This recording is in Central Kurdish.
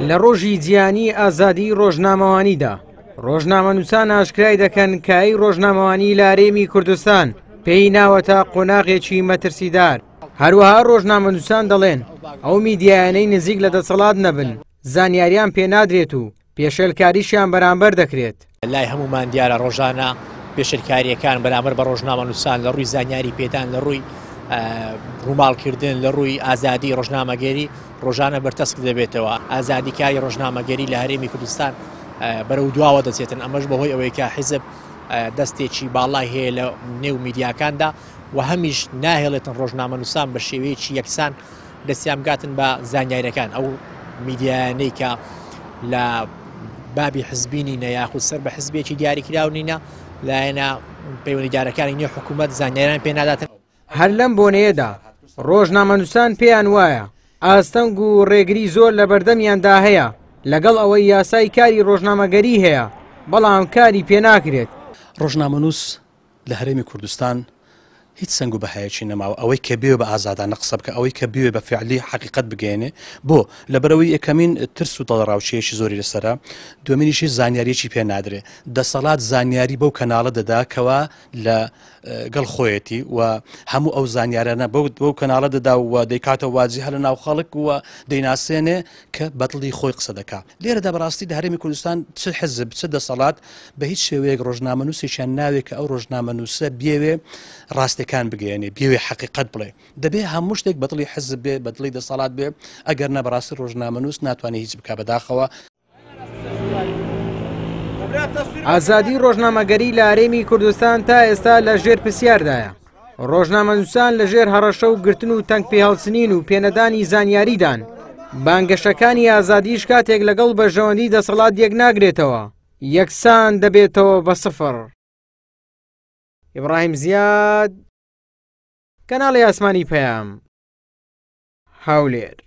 لە ڕۆژی جیهانی ئازادی ڕۆژنامەوانیدا ڕۆژنامەنووسان ئاشکرای دەکەن کای ڕۆژنامەوانی لە هەرێمی کوردستان پێی ناوەتە قۆناغێکی مەترسیدار هەروەها ڕۆژنامەنووسان دەڵێن ئەو میدیایانەی نزیک لە دەسەڵات نەبن زانیاریان پێنادرێت و پێشێلکاریشیان بەرامبەر دەکرێت. لای هەموومان دیارە ڕۆژانە پێشێلکارییەکان بەرامبەر بە ڕۆژنامەنووسان لە ڕووی زانیاری پێدان، لە ڕووی ڕووماڵکردن، لە ڕووی ئازادی ڕۆژنامەگەری ڕۆژانە بەرتەسک دەبێتەوە. ئازادی کاری ڕۆژنامەگەری لە هەرێمی کوردستان بەرەو دواوە دەچێتن، ئەمەش بەهۆی ئەوەی کە حیزب دەستێکی باڵای هەیە لە نێو میدیاکاندا و هەمیش ناهێڵێتن ڕۆژنامەنووسان بە شێوەیەکی یەکسان دەستیان بگاتن بە زانیاریەکان ئەو میدیایانەی کە لە بابی حزبی نینە یاخود سەر بە حزبێکی دیاریکراو نینە لایەنە پەیوەندیدارەکانی نێو حکوومەت زانیاریان پێ ناداتن. هەر لەم بۆنەیەدا ڕۆژنامەنووسان پێیان وایە ئاستەنگ و ڕێگری زۆر لە بەردەمیاندا هەیە لەگەڵ ئەوەی یاسای کاری ڕۆژنامەگەری هەیە بەڵام کاری پێناکرێت. ڕۆژنامەنووس لە هەرێمی کوردستان هیچ سەنگ و بەهایەکی نەماوە ئەوەی کە بێ بە ئازادانە قسە بکە ئەوەی کە بێ بە فعلی حقیقت بگەێنێ بۆ لەبەرەوەی یەکەمین ترس و دڵەڕاوکێیەکی زۆری لەسرە دومینیشی زانیاریی پێ نادرێ دەسەڵات زانیاری بەو کەناڵە دەدا کەوا لە گەڵ خۆیەتی و هەموو ئەو زانیارانە بەو بەو کەناڵە دەدا و دەیکاتە واجی هەر لە ناو خەڵک و دەیناسێنێ کە بەدڵی خۆی قسە دەکا لێرەدا بەڕاستی لە هەرێمی کوردستان چ حزب چ دەسەڵات بە هیچ شێوەیەک ڕۆژنامەنووسێکیان ناوێ کە ئەو ڕۆژنامەنووسە بێوێ ڕاستەکان بگەێنێ بێوێ حەقیقەت بڵێ دەبێ هەموو شتێک بەدڵی حزب بێ بەدڵی دەسەڵات بێ ئەگەر نە بەڕاستی ڕۆژنامەنووس ناتوانێت هیچ بک بەداخەوە. ئازادی ڕۆژنامەگەری لە هەرێمی کوردستان تا ئێستا لە ژێر پرسیاردایە. ڕۆژنامەنووسان لە ژێر هەڕەشە و گرتن و تەنگ پێهەڵچنین و پێنەدانی زانیاریدان. بانگەشەکانی ئازادیش کاتێک لەگەڵ بەرژەوەندی دەسەڵات یەک ناگرێتەوە، یەکسان دەبێتەوە بە سفر. ئیبراهیم زیاد، کەناڵی ئاسمانی پەیام، هەولێر.